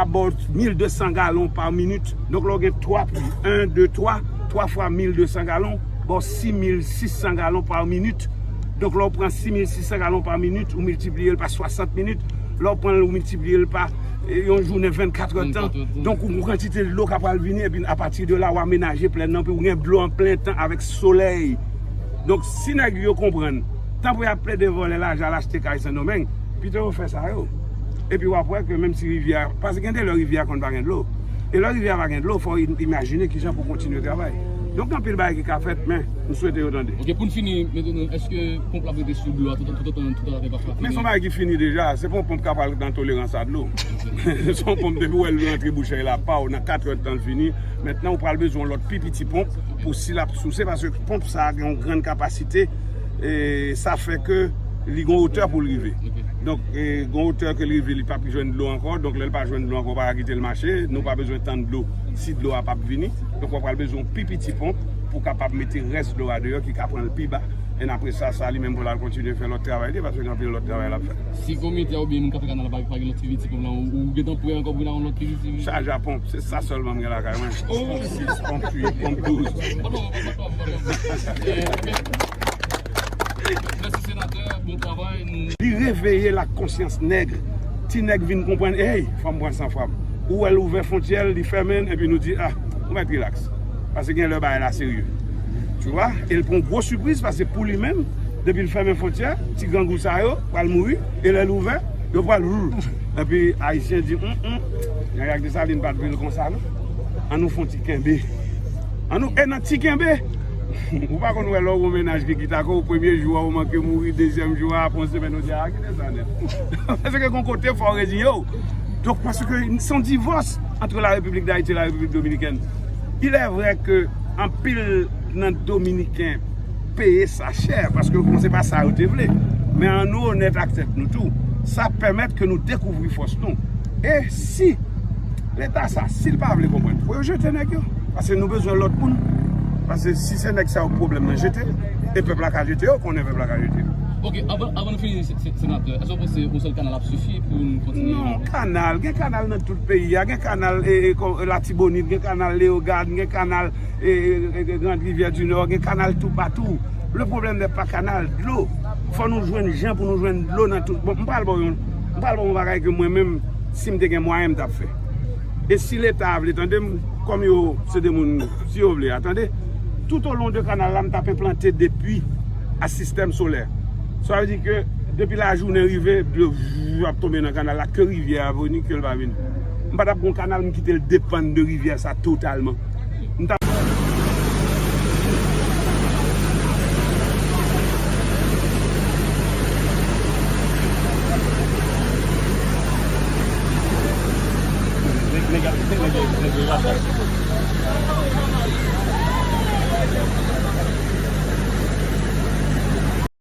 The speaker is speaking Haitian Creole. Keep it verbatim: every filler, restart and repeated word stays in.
Ba w mil de san galon pa minit. Donk, lè w gen twa pli, en, de, twa, twa fwa mil de san galon, ba w sis mil sis san galon pa minit. Donk, lè w pran sis mil sis san galon pa minit, ou miltipliye l pa swasant minit, lè w pran l, ou miltipliye l pa, e, yon jounen vennkat èdtan. Vennkat èdtan. Donk, ou gen yon kantite dlo k ap pral vini, epi apati de la, w amenaje plèn nan, pou w gen dlo an plen tan avèk solèy. Donk, si nèg yo konprann, tanpri y ap plede vòlè lajan al achte kay Sendomeng, pito yo fè sa yo. Epi w ap wè ke menm si rivyè a, paske gen de lè rivyè a konn pa gen dlo. E lè rivyè a pa gen dlo, fò w im-, imajine kijan pou w kontinye travay. Donk, gen anpil bagay ki ka fèt, men m swete yo tande. Ok, pou n fini, mentnan, èske ponp la ap rete sou dlo a tout, tout, tout, tout, tout, tout, tout, Men se yon bagay ki fini deja, se pa yon ponp k ap al nan tolerans a dlo. Se yon ponp depi w wè l rantre bouchèy la, pa w, nan kat èdtan l fini. Mentnan, ou pral bezwen yon lòt pi piti ponp pou si l ap souse, paske ponp sa a gen yon grann kapasite, e sa fè ke li gen yon wotè pou l rive. Ok. Donk, e, gen yon wotè ke l rive, li p ap jwenn dlo ankò. Donk, lè l pa jwenn dlo ankò, pa ka kite l mache. Nou pa bezwen tann dlo si dlo a p ap vini. Donk, w pral bezwen yon pi piti ponp pou kapab mete rès dlo a deyò ki ka pran l pi ba. E apre sa, sa li menm pou l al kontinye fè lòt travay li, paske gen anpil lòt travay l ap fè. Si komite a oubyen moun k ap fè kanal la pa, pa gen lòt pi piti ponp lan, ou, ou gentan prè ankò pou vin ak yon lòt pi piti? Chaj a ponp, se sa sèlman m gen lakay mwen. Oh! Sis ponp, uit ponp, douz. Bon, bon, bon, bon, bon, bon. Eh, ok. Mèsi, senatè, bon travay. Nou Li reveye lakonsyans nèg. Ti nèg vin konprann, ey, fò m pran san fwa m. Ou wè l ouvè fwontyè l, li fèmen l, epi nou di, ah, ou mèt rilaks. Paske gen lè bagay la serye. Tu vois? E l pran gwo sipriz, paske pou li menm, depi l fèmen fwontyè, ti grangou sa yo pral mouri, e lè l ouvè, yo pral rou. Epi Ayisyen di, hum, hum, Jean-Jacques Dessalines pa t vle l konsa, non? An nou fè yon ti kenbe. An nou, e nan ti kenbe, ou pa konn wè lè w gen yon mennaj ki kite ak ou, premye jou a, ou manke mouri, dezyèm jou a, apre yon semèn, ou di, a, kite sa nèt. Paske gen yon kote, fò w reziye w. Donk, paske se yon divòs entre la République d'Haïti et la République dominicaine. Il est vrai que anpil nan Dominiken peye sa chè, paske bon, se pa sa yo te vle. Men an nou onèt ak tèt nou tou. Sa pèmèt ke nou dekouvri fòs nou. E si Leta sa, si l pa vle konprann, fò yo jete nèg yo. Paske nou bezwen lòt moun. Paske si se nèg sa yo pwoblèm nan jete, e pèp la ka jete yo, konnen pèp la ka jete yo. Ok, anvan, anvan nou fini, se, se, senatè, èske w panse yon sèl kanal ap sifi pou nou kontinye? Non, kanal, gen kanal nan tout peyi a, gen kanal, e, e, kon, Latibonit, gen kanal Leyogàn, gen kanal, e, e, e, Grand Rivière du Nord, gen kanal toupatou. Le problème n'est pas kanal, dlo. Fò nou jwenn jan pou nou jwenn dlo nan tout. Bon, m pral ba w yon, m pral ba w yon bagay ke mwen menm, si m te gen mwayen, m t ap fè. E si Leta a vle tande m, kòm yo se de moun, si yo vle a, tande, tout o lon de kanal la, m t ap enplante de pwi a sistèm solè. Sa vle di ke depi lajounen rive, dlo ap tonbe nan kanal la, ke rivyè a vini, ke l pa vini. M pa t ap gon kanal, m kite l depann de rivyè sa totalman. M t ap Nèg, nèg, nèg, nèg, nèg,